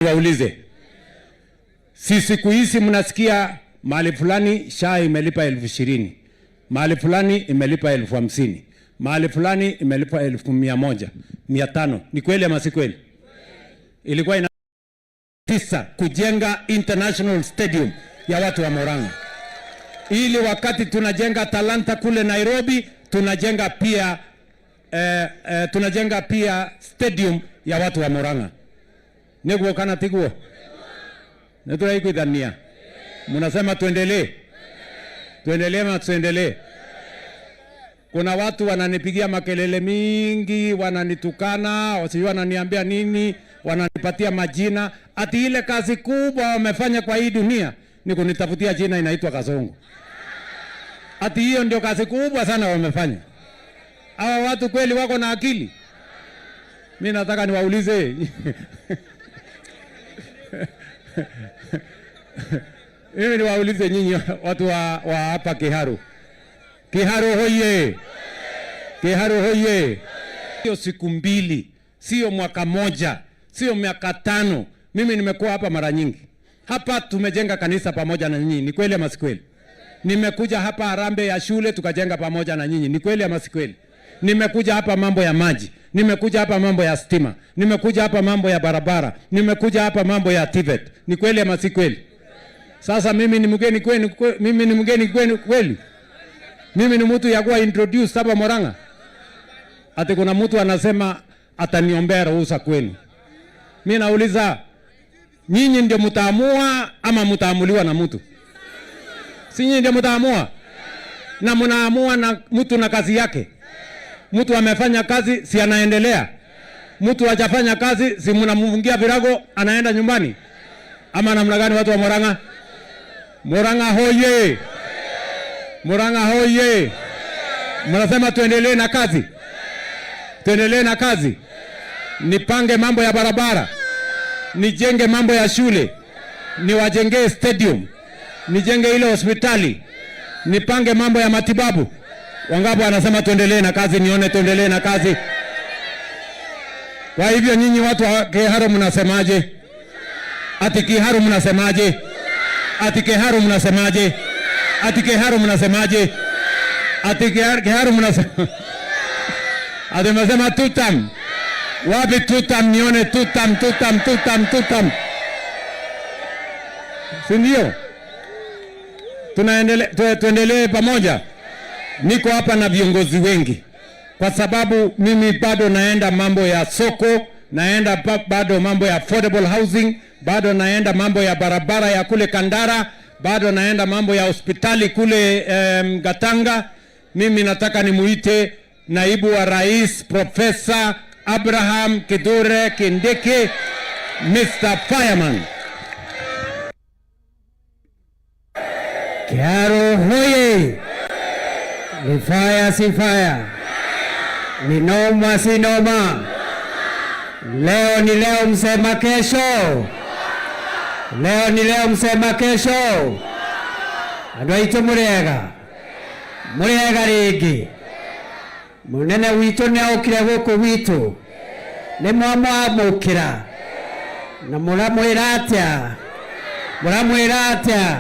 Niwaulize, si siku hizi mnasikia mahali fulani SHA imelipa 20,000, mahali fulani imelipa 50,000, mahali fulani imelipa 100,000, 500. Ni kweli ama si kweli? Ilikuwa ina tisa kujenga international stadium ya watu wa Murang'a, ili wakati tunajenga Talanta kule Nairobi tunajenga pia stadium ya watu wa Murang'a. Niguo kana tiguo? Nituraiguithania. Mnasema tuendelee, tuendelee ama tuendelee? Kuna watu wananipigia makelele mingi, wananitukana, wasijui wananiambia nini, wananipatia majina ati ile kazi kubwa wamefanya kwa hii dunia ni kunitafutia jina inaitwa Kasongo. Ati hiyo ndio kazi kubwa sana wamefanya. Hawa watu kweli wako na akili? Mi nataka niwaulize mimi niwaulize nyinyi watu wa hapa Kiharu. Kiharu hoye! Kiharu hoye! Sio siku mbili, sio mwaka moja, sio miaka 5. Mimi nimekuwa hapa mara nyingi. Hapa tumejenga kanisa pamoja na nyinyi, ni kweli ama si kweli? Nimekuja hapa harambee ya shule tukajenga pamoja na nyinyi, ni kweli ama si kweli? Nimekuja hapa mambo ya maji, nimekuja hapa mambo ya stima, nimekuja hapa mambo ya barabara, nimekuja hapa mambo ya TVET. Ni kweli ama si kweli? Sasa mimi ni mgeni kwenu, mimi ni mgeni kwenu kweli? Mimi ni mtu ya kuwa introduce hapa Murang'a? Ati kuna mtu anasema ataniombea ruhusa kwenu. Mimi nauliza, nyinyi ndio mtaamua ama mtaamuliwa na mtu? Si nyinyi ndio mtaamua? Na mnaamua na mtu na kazi yake. Mtu amefanya kazi si anaendelea? Mtu hajafanya kazi si mnamfungia virago anaenda nyumbani? Ama namna gani watu wa Murang'a? Murang'a hoye! Murang'a hoye! Mnasema tuendelee na kazi? Tuendelee na kazi? Nipange mambo ya barabara, nijenge mambo ya shule, niwajengee stadium, nijenge ile hospitali, nipange mambo ya matibabu. Wangapi wanasema tuendelee na kazi? Nione tuendelee na kazi. Kwa hivyo nyinyi watu wa Kiharu mnasemaje? Ati Kiharu mnasemaje? Ati Kiharu mnasemaje? Ati Kiharu mnasemaje? Ati Kiharu mnasemaje? Ati mnasema tutam. Wapi tutam? Nione tutam, tutam, tutam, tutam. Si ndio? Tuendelee pamoja. Niko hapa na viongozi wengi kwa sababu mimi bado naenda mambo ya soko, naenda bado mambo ya affordable housing, bado naenda mambo ya barabara ya kule Kandara, bado naenda mambo ya hospitali kule Gatanga. Mimi nataka nimuite naibu wa rais Professor Abraham Kithure Kindiki, Mr. Fireman. Kiharu hoye! Ni fire si fire? Ni noma si noma? Leo ni leo, msema kesho. Leo ni leo, msema kesho. Andu aitu muriega, muriega ringi. Munene witu ni aukire guku gwitu, ni mwamwamukira na muramwira atia? Muramwira atia?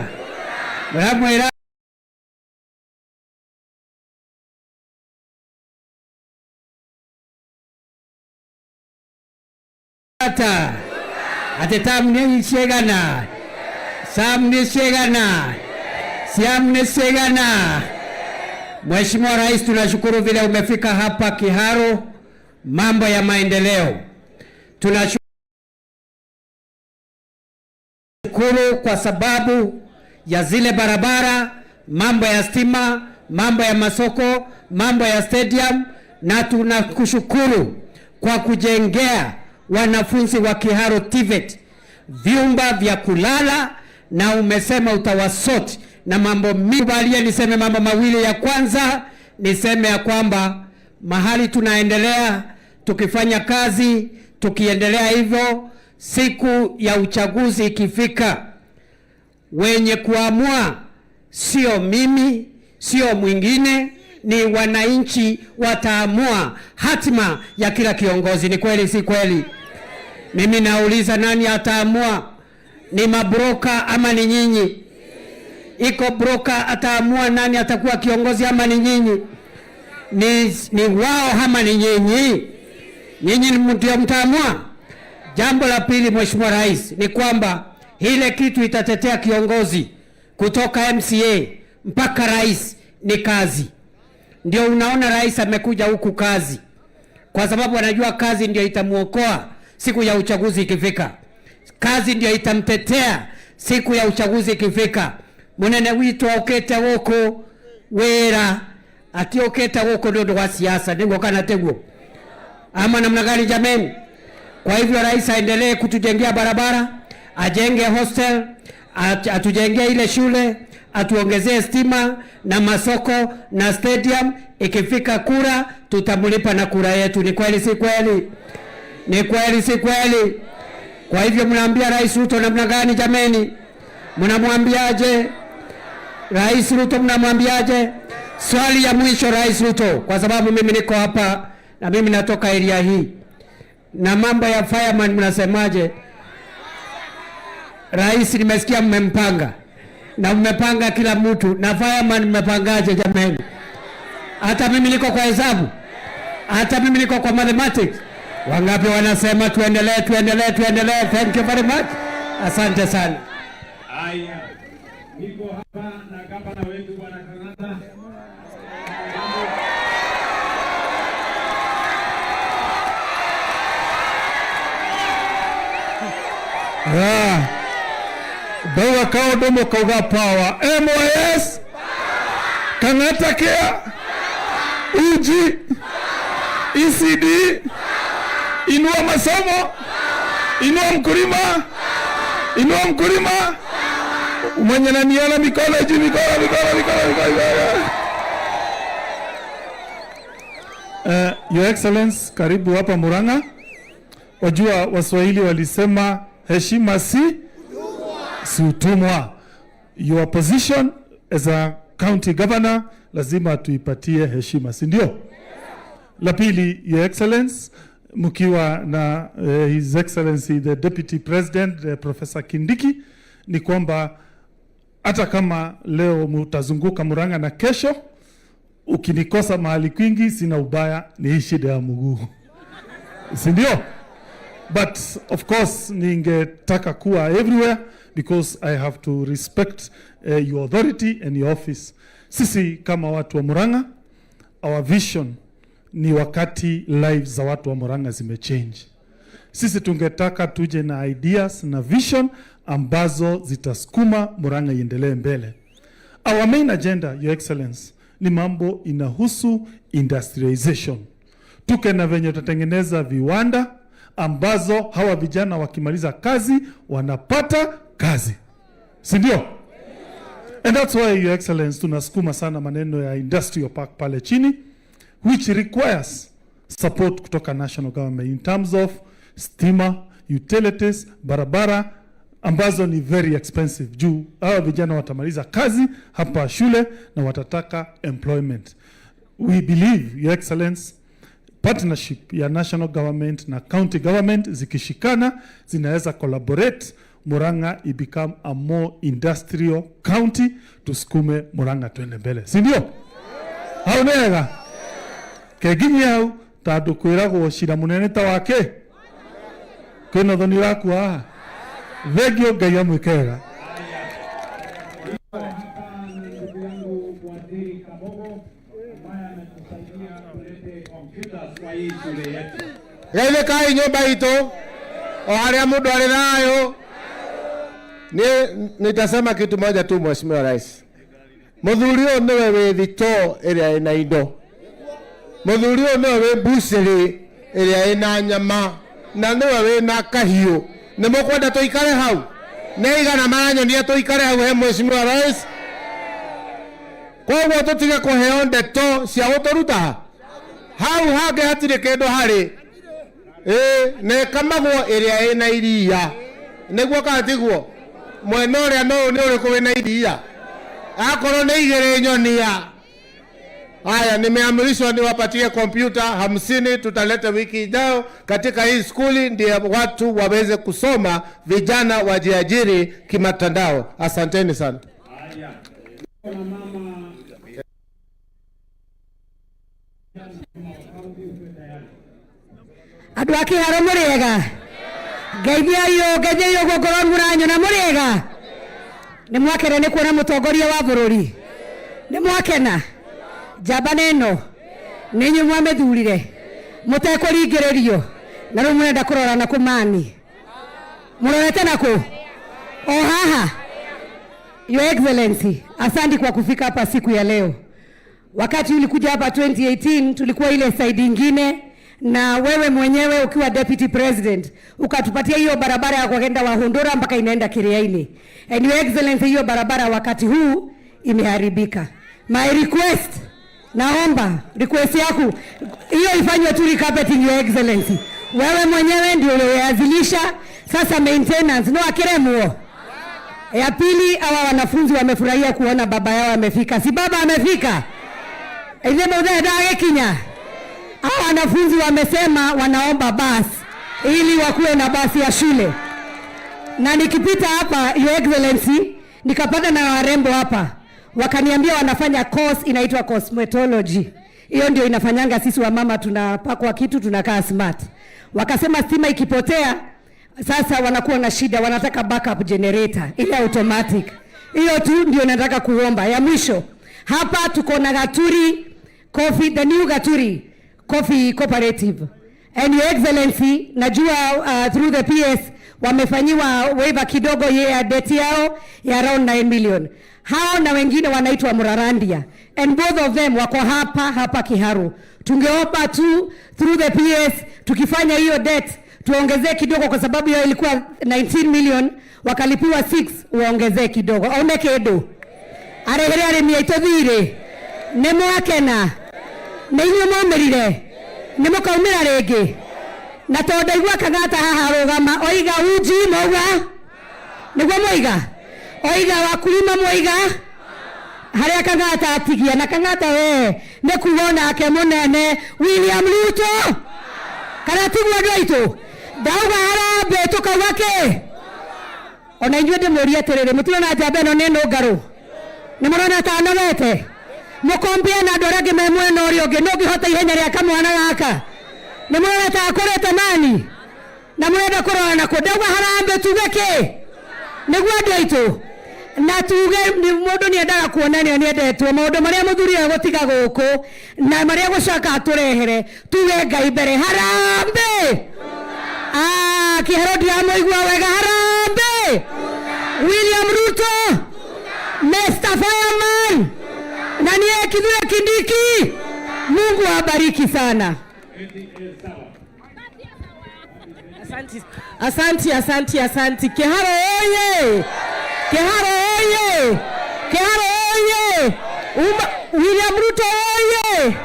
Muramwira ata? Ati tam ni ciigana? Sam ni ciigana? Siam ni ciigana? Mheshimiwa Rais, tunashukuru vile umefika hapa Kiharu, mambo ya maendeleo. Tunashukuru kwa sababu ya zile barabara, mambo ya stima, mambo ya masoko, mambo ya stadium, na tunakushukuru kwa kujengea wanafunzi wa Kiharu TVET vyumba vya kulala, na umesema utawasort na mambo mingi. Kubalia niseme mambo mawili. Ya kwanza niseme ya kwamba mahali tunaendelea tukifanya kazi, tukiendelea hivyo, siku ya uchaguzi ikifika, wenye kuamua sio mimi, sio mwingine, ni wananchi wataamua hatima ya kila kiongozi. Ni kweli si kweli? Mimi nauliza, nani ataamua? Ni mabroka ama ni nyinyi? Iko broka ataamua nani atakuwa kiongozi ama ni nyinyi? Ni wao ama ni nyinyi? Nyinyi ndio mtaamua. Jambo la pili, Mheshimiwa Rais, ni kwamba ile kitu itatetea kiongozi kutoka MCA mpaka rais ni kazi. Ndio unaona rais amekuja huku kazi, kwa sababu anajua kazi ndio itamuokoa siku ya uchaguzi ikifika. Kazi ndio itamtetea siku ya uchaguzi ikifika. Munene witu okete guku wira atiokete guku ni undu wa siasa, niguo kana tiguo ama namna gani jameni? Kwa hivyo rais aendelee kutujengea barabara, ajenge hostel, atujengee ile shule, atuongezee stima na masoko na stadium. Ikifika kura tutamlipa na kura yetu. Ni kweli si kweli? Ni kweli si kweli? Kwa hivyo mnaambia Rais Ruto namna gani jameni? Mnamwambiaje Rais Ruto? Mnamwambiaje? Swali ya mwisho Rais Ruto, kwa sababu mimi niko hapa na mimi natoka area hii, na mambo ya fireman mnasemaje? Rais, nimesikia mmempanga na mmepanga kila mtu, na fireman mmepangaje jameni? Hata mimi niko kwa hesabu, hata mimi niko kwa mathematics. Wangapi wanasema tuendelee, tuendelee, tuendelee? Thank you very much, asante sana. Haya, niko hapa na gavana wetu Bwana Kang'ata. Ndauga kaundu mukauga power. MYS Kang'ata Care, uji, ECD, inua masomo, inua mkulima, inua mkulima. Mwenye naniona mikono juu, mikono, mikono, mikono, mikono, mikono. Your Excellency, karibu hapa Murang'a. Wajua Waswahili walisema heshima si utumwa. Your position as a county governor lazima tuipatie heshima, si ndio? La pili, Your Excellency, mkiwa na His Excellency the Deputy President Professor Kindiki, ni kwamba hata kama leo mtazunguka Murang'a na kesho ukinikosa mahali kwingi, sina ubaya, ni hii shida ya mguu, si ndio? But of course ningetaka kuwa everywhere because I have to respect your authority and your office. Sisi kama watu wa Murang'a, our vision ni wakati lives za watu wa Murang'a zimechange. Sisi tungetaka tuje na ideas na vision ambazo zitasukuma Murang'a iendelee mbele. Our main agenda, Your Excellency, ni mambo inahusu industrialization. Tuke na venye tutatengeneza viwanda ambazo hawa vijana wakimaliza kazi wanapata kazi, si ndio? And that's why, Your Excellency, tunasukuma sana maneno ya industrial park pale chini, which requires support kutoka national government in terms of stima, utilities, barabara ambazo ni very expensive, juu hawa vijana watamaliza kazi hapa shule na watataka employment. We believe, Your Excellency, partnership ya national government na county government zikishikana zinaweza collaborate, Murang'a i become a more industrial county, tusukume Murang'a twende mbele, si ndio? Hau nĩ wega kenginyie hau tondũ kwĩragwo cira mũnene ta wake kwĩna thoni ũrakua haha. Thengio, Ngai amwĩke wega. Hapa na ndugu yangu Waziri Kabogo ambaye ametusaidia kulete computers kwa hii shule yetu. Geithĩkai nyũmba itũ o harĩa mũndũ arĩ thayũ. Ni nitasema kitu moja tu, Mheshimiwa Rais. Mũthuri ũyũ nĩwe wĩ thitoo ĩrĩa ĩna indo. Mũthuri ũyũ nĩwe wĩ mbucĩrĩ ĩrĩa ĩna nyama na nĩwe wĩna kahiũ. Nĩ mũkwenda tũikare hau? Nĩ igana maranyonia tũikare hau he Mheshimiwa Rais? Koguo tũtige kũheo ndeto cia gũtũruta ha hau hangĩ hatirĩ kĩndũ harĩ. Ĩĩ, na ĩkamagwo ĩrĩa ĩna iria, nĩguo kana tiguo? Mwena ũrĩa no nĩ ũrĩkũ wĩna iria? Akorwo nĩ igĩrĩ nyonia. Haya, nimeamrishwa niwapatie kompyuta 50, tutaleta wiki ijayo katika hii skuli, ndio watu waweze kusoma, vijana wajiajiri kimatandao. Asanteni sana. Andũ a Kĩharo mũrĩega, ngeithiai ngeithiai ũguo ngorwo mũranyona mũrĩega. Nĩ mwakena nĩ kuona mũtongoria wa bũrũri? Nĩ mwakena? Njamba ĩno nĩ inyuĩ mwamĩthurire mũtekũringĩrĩrio, na rĩu mũrenda kũrora na kũ mani mũrorete na kũ o haha. Your Excellency, asante kwa kufika hapa siku ya leo. Wakati ulikuja hapa 2018 tulikuwa ile side ingine, na wewe mwenyewe ukiwa deputy president ukatupatia hiyo barabara ya kwenda Wahundura mpaka inaenda Kiriaini. And Your Excellency, hiyo barabara wakati huu imeharibika. My request, naomba request yako hiyo ifanywe tu recarpeting, Your Excellency. Wewe mwenyewe ndio ulianzilisha, sasa maintenance no akiremuo. Ya pili, hawa wanafunzi wamefurahia kuona baba yao amefika. Si baba amefika? Ithe muthe ndagikinya. Hawa wanafunzi wamesema wanaomba basi ili wakuwe na basi ya shule. Na nikipita hapa, Your Excellency, nikapata na warembo hapa, wakaniambia wanafanya course inaitwa cosmetology. Hiyo ndio inafanyanga sisi wamama tunapakwa kitu tunakaa smart. Wakasema stima ikipotea sasa wanakuwa na shida, wanataka backup generator ile automatic. Hiyo tu ndio nataka kuomba. Ya mwisho, hapa tuko na Gaturi Coffee, the new Gaturi Coffee Cooperative. And Your Excellency, najua through the PS wamefanyiwa waiver kidogo ya debt yao ya around 9 million. Hao na wengine wanaitwa Murarandia, and both of them wako hapa hapa Kiharu. Tungeomba tu through the PS tukifanya hiyo debt tuongezee kidogo, kwa sababu hiyo ilikuwa 19 million wakalipiwa 6, uongezee kidogo. One kindu arehere arĩmi aitũ thirĩ. Nĩ mwakena? Nĩ inyuĩ mwaumĩrire? Nĩ mũkaumĩra rĩngĩ? Na tondũ ndaigua Kang'ata haha rũgama oiga uji mauga nĩguo moiga oiga wakulima moiga harĩa Kang'ata atigia na Kang'ata we nĩ kuga onake mũnene William Ruto kana tiguo andũ aitũ? Ndauga harambee tũkauga kĩ? Ona inyuĩ ndĩmũrie atĩrĩrĩ, mũtirona njamba ĩno nĩ nũngarũ? Nĩ mũrona ta anogete? Mũkombia na andũ arĩa angĩ me mwena ũrĩa ũngĩ, nũ ũngĩhota ihenya rĩa kamwana gaka? Nĩ mũrona ta akũrĩte mani na mũrenda kũrora na kũ? Ndauga harambee tuge kĩ nĩguo andũ aitũ? Na tuge mũndũ nĩ endaga kuonania nĩ endetwo. Maũndũ marĩa mũthuri egũtiga gũkũ na marĩa gũcoka atũrehere, tuge Ngai mbere. Harambee! Ah, Kĩharo ndiramũigua wega. Harambee! William Ruto, Mr. Fireman, na niye Kithure Kindiki. Mungu awabariki sana. Asanti, asanti, asanti, asanti. Kiharo oye! Kiharo oye! Kiharo oye! William Ruto oye!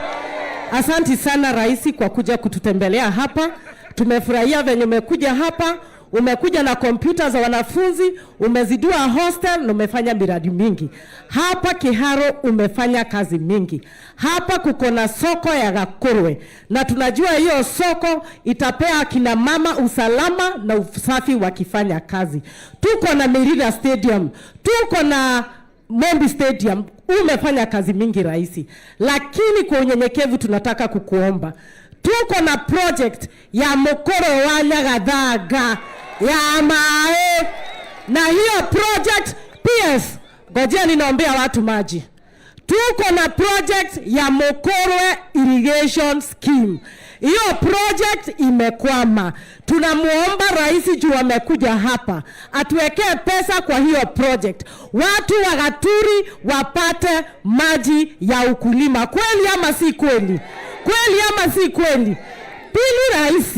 Asanti sana Rais kwa kuja kututembelea hapa. Tumefurahia venye umekuja hapa. Umekuja na kompyuta za wanafunzi, umezidua hostel na umefanya miradi mingi. Hapa Kiharo umefanya kazi mingi. Hapa kuko na soko ya Gakurwe na tunajua hiyo soko itapea kina mama usalama na usafi wakifanya kazi. Tuko na Merida Stadium, tuko na Mombi Stadium. Umefanya kazi mingi Rais, lakini kwa unyenyekevu tunataka kukuomba. Tuko na project ya Mukoro wa Nyagathanga ya mae, na hiyo project PS, ngojea ninaombea watu maji. Tuko na project ya Mukurwe Irrigation Scheme. Hiyo project imekwama. Tunamuomba rais juu amekuja hapa atuwekee pesa kwa hiyo project, watu wa Gaturi wapate maji ya ukulima. Kweli ama si kweli? Kweli ama si kweli? Pili, rais,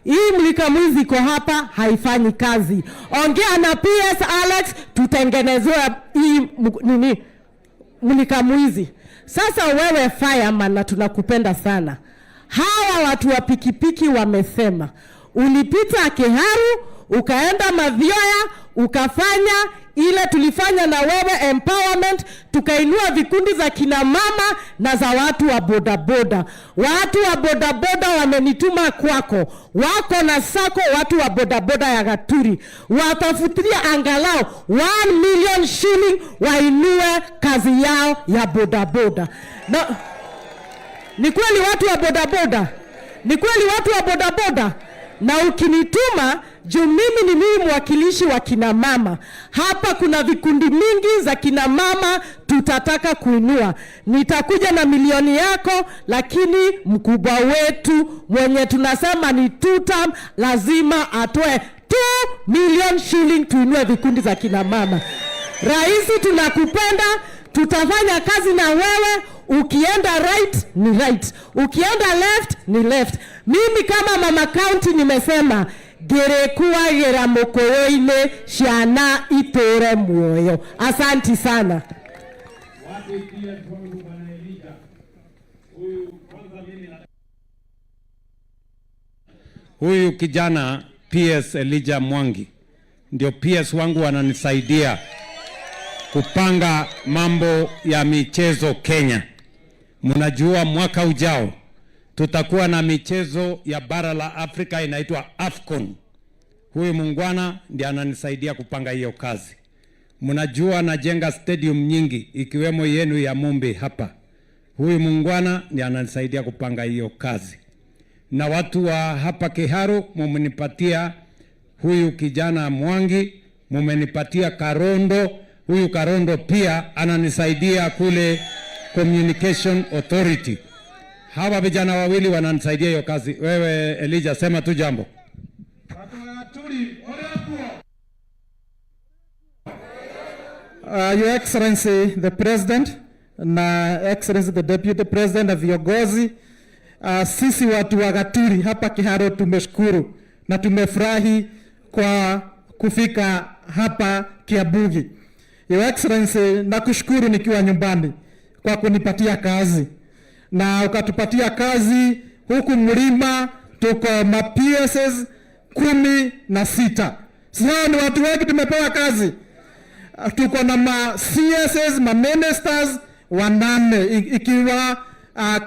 hii mlika mwizi iko hapa haifanyi kazi. Ongea na PS Alex tutengenezewe hii nini mlika mwizi. Sasa wewe fireman, na tunakupenda sana. Hawa watu wa pikipiki wamesema ulipita Kiharu ukaenda Mathioya Ukafanya ile tulifanya na wewe empowerment, tukainua vikundi za kina mama na za watu wa bodaboda. Watu wa bodaboda wamenituma kwako, wako na sacco, watu wa bodaboda ya Gaturi watafutilia angalau 1 million shilling wainue kazi yao ya bodaboda. Na ni kweli watu wa bodaboda, ni kweli watu wa bodaboda. Na ukinituma juu mimi ni mimi mwakilishi wa kina mama hapa, kuna vikundi mingi za kina mama tutataka kuinua. Nitakuja na milioni yako, lakini mkubwa wetu mwenye tunasema ni tutam lazima atoe 2 million shilling tuinue vikundi za kina mama. Rais, tunakupenda, tutafanya kazi na wewe. Ukienda right ni right, ukienda left ni left. Mimi kama mama county nimesema ngĩrĩkuagĩra mũkũyũ-inĩ ciana itũre muoyo. Asanti sana. Huyu kijana PS Elijah Mwangi ndio PS wangu wananisaidia kupanga mambo ya michezo Kenya. Mnajua mwaka ujao tutakuwa na michezo ya bara la Afrika inaitwa AFCON. Huyu muungwana ndiye ananisaidia kupanga hiyo kazi. Mnajua najenga stadium nyingi ikiwemo yenu ya Mumbi hapa. Huyu muungwana ndiye ananisaidia kupanga hiyo kazi. Na watu wa hapa Kiharu mumenipatia huyu kijana Mwangi, mumenipatia Karondo. Huyu Karondo pia ananisaidia kule Communication Authority. Hawa vijana wawili wananisaidia hiyo kazi. Wewe Elijah, sema tu jambo. Your Excellency the President na Excellency the Deputy President na viongozi, sisi watu wa Gaturi hapa Kiharu tumeshukuru na tumefurahi kwa kufika hapa Kiambugi. Your Excellency, nakushukuru nikiwa nyumbani kwa kunipatia kazi na ukatupatia kazi huku mlima, tuko ma PSs 16. Si hao ni watu wengi tumepewa kazi. Tuko na ma CSs, ma ministers 8, ikiwa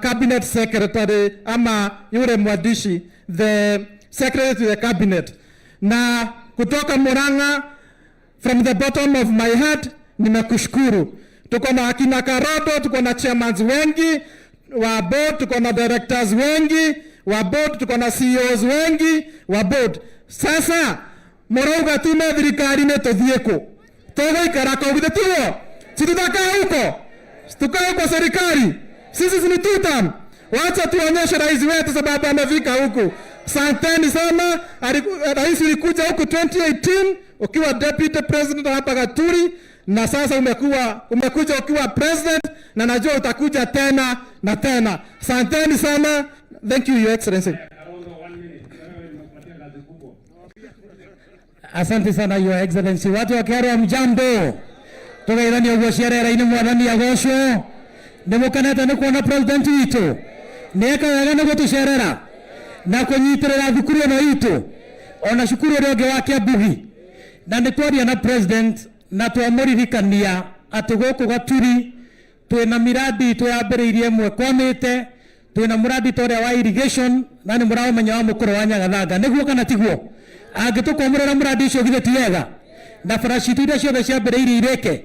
cabinet secretary ama yule mwandishi, the secretary to the cabinet. Na kutoka Murang'a, from the bottom of my heart, nimekushukuru. Tuko na akina Karodo, tuko na chairmans wengi wa board, tuko na directors wengi wa board, tuko na CEOs wengi wa board. Sasa murauga tume thirikari-inĩ tũthiĩ kũ? Tũgũikara kũu githĩ tiguo? Si tutakaa huko? Tukae kwa serikali? Sisi ni tutam. Wacha tuonyeshe rais wetu sababu amefika huku. Asanteni sana. Rais ulikuja huku 2018 ukiwa deputy president hapa Gaturi, na sasa umekuja ukiwa president, na najua utakuja tena na tena. Asanteni sana. Thank you, Your Excellency. Asante sana Your Excellency. Watu wa Kiharu hamjambo? Tugeithania ũguo ciarera-inĩ mwathani agocwo. Nĩ mũkenete nĩ kuona president witũ nĩ eka wega nĩ gũtũcerera na kũnyitĩrĩra thukuru ĩno itũ ona cukuru ũrĩa ũngĩ wa Kiambugi. Na nĩ twaria na president na twamũririkania atĩ gũkũ Gaturi twĩna miradi itũ yambĩrĩirie ĩmwe kwamĩte, twĩna mũradi ta ũrĩa wa irrigation na nĩ mũraũmenya wa mũkũrũ wa Nyagathanga, nĩguo kana tiguo? Angĩtũkwamũrĩra mũradi ũcio githĩ ti wega? Na bara citũ iria ciothe ciambĩrĩirie irĩke.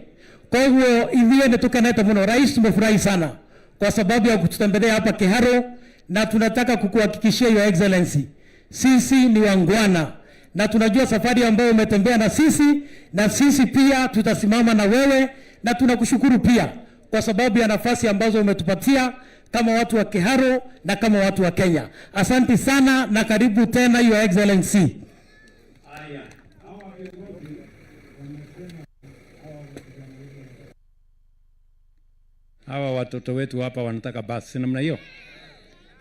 Koguo ithuĩ nĩ tũkenete mũno. Rais, tumefurahi sana kwa sababu ya kututembelea hapa Kiharu, na tunataka kukuhakikishia Your Excellency, sisi ni wangwana na tunajua safari ambayo umetembea na sisi, na sisi pia tutasimama na wewe, na tunakushukuru pia kwa sababu ya nafasi ambazo umetupatia kama watu wa Kiharu na kama watu wa Kenya. Asante sana na karibu tena Your Excellency. Hawa watoto wetu hapa wanataka basi namna hiyo.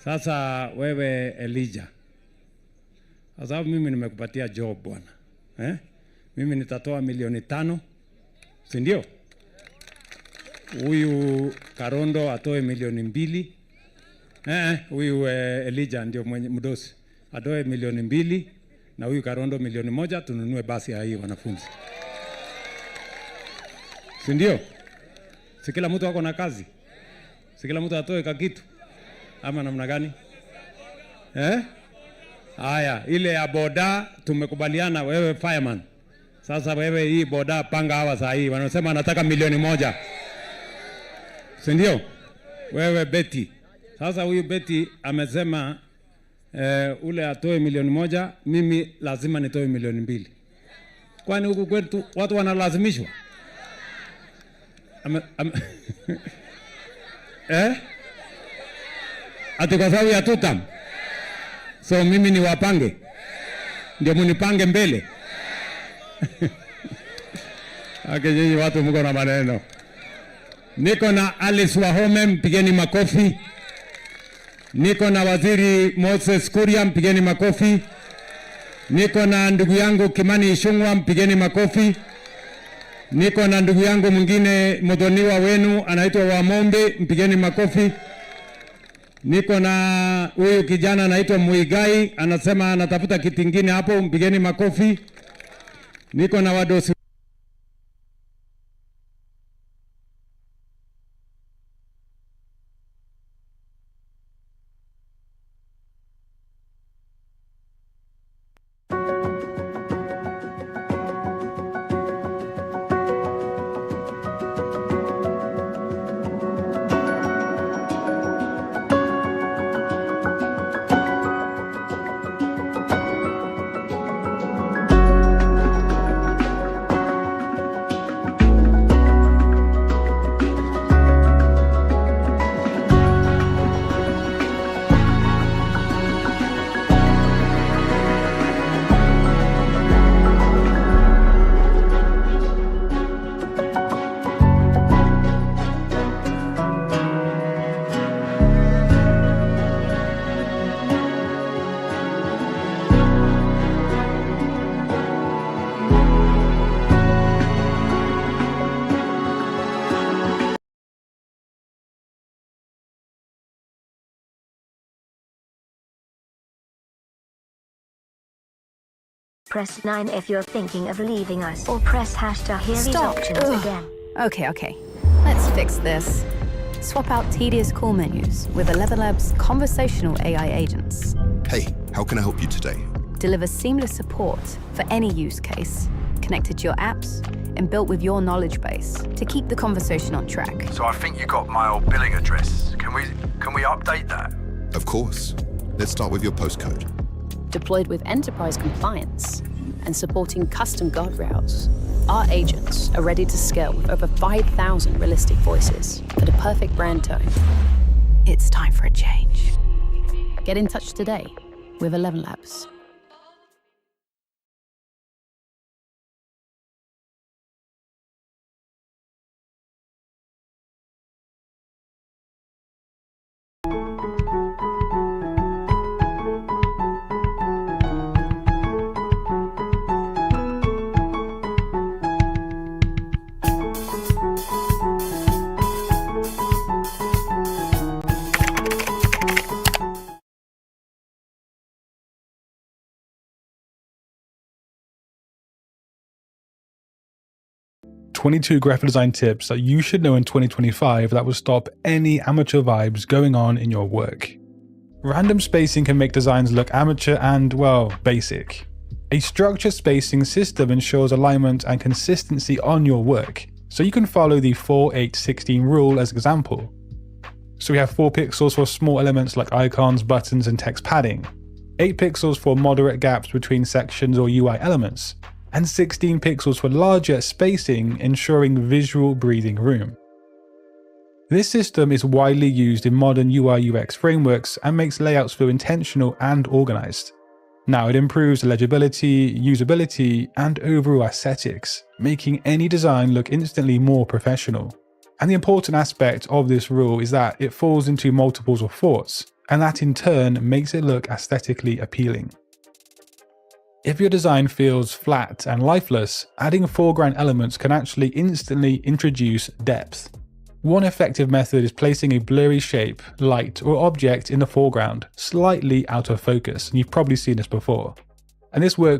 Sasa wewe Elijah, kwa sababu mimi nimekupatia job bwana, Mimi nitatoa milioni 5, si ndio? Huyu Karondo atoe milioni 2. Huyu Elijah ndio mwenye mdosi atoe milioni 2 na huyu Karondo milioni 1, tununue basi ya hii wanafunzi. Si ndio? Si kila mtu ako na kazi? Si kila mtu atoe kakitu ama namna gani? Eh? Haya, ile ya boda tumekubaliana, wewe fireman. Sasa wewe hii boda panga hawa saa hii, wanasema anataka 1,000,000. Si ndio? Wewe Betty. Sasa huyu Betty amesema ule atoe 1,000,000, mimi lazima nitoe 2,000,000. Kwani huku kwetu watu wanalazimishwa? Eh? Ati kwa sababu ya tutam. So mimi ni wapange. Ndio munipange mbele. Ake nyinyi watu mko na maneno. Niko na Alice Wahome, mpigeni makofi. Niko na Waziri Moses Kuria, mpigeni makofi. Niko na ndugu yangu Kimani Ichung'wah, mpigeni makofi. Niko na ndugu yangu mwingine mdhoniwa wenu anaitwa Wamombe, mpigeni makofi. Niko na huyu kijana anaitwa Muigai, anasema anatafuta kiti kingine hapo, mpigeni makofi. Niko na wadosi Press 9 if you're thinking of leaving us, or press hash to hear these Stop. options Ugh. again. Okay. Let's fix this. Swap out tedious call menus with ElevenLabs conversational AI agents. Hey, how can I help you today? Deliver seamless support for any use case, connected to your apps and built with your knowledge base to keep the conversation on track. So I think you got my old billing address. Can we update that? Of course. Let's start with your postcode. Deployed with enterprise compliance and supporting custom guardrails, our agents are ready to scale with over 5,000 realistic voices for the perfect brand tone. It's time for a change. Get in touch today with ElevenLabs. "22 graphic design tips that you should know in 2025 that will stop any amateur vibes going on in your work. Random spacing can make designs look amateur and, well, basic. A structured spacing system ensures alignment and consistency on your work, so you can follow the 4-8-16 rule as example. So we have 4 pixels for small elements like icons, buttons, and text padding, 8 pixels for moderate gaps between sections or UI elements, and 16 pixels for larger spacing, ensuring visual breathing room. This system is widely used in modern UI UX frameworks and makes layouts feel intentional and organized. Now it improves legibility, usability, and overall aesthetics, making any design look instantly more professional. And the important aspect of this rule is that it falls into multiples of fours, and that in turn makes it look aesthetically appealing. If your design feels flat and lifeless, adding foreground elements can actually instantly introduce depth. One effective method is placing a blurry shape, light, or object in the foreground, slightly out of focus, and you've probably seen this before. And this works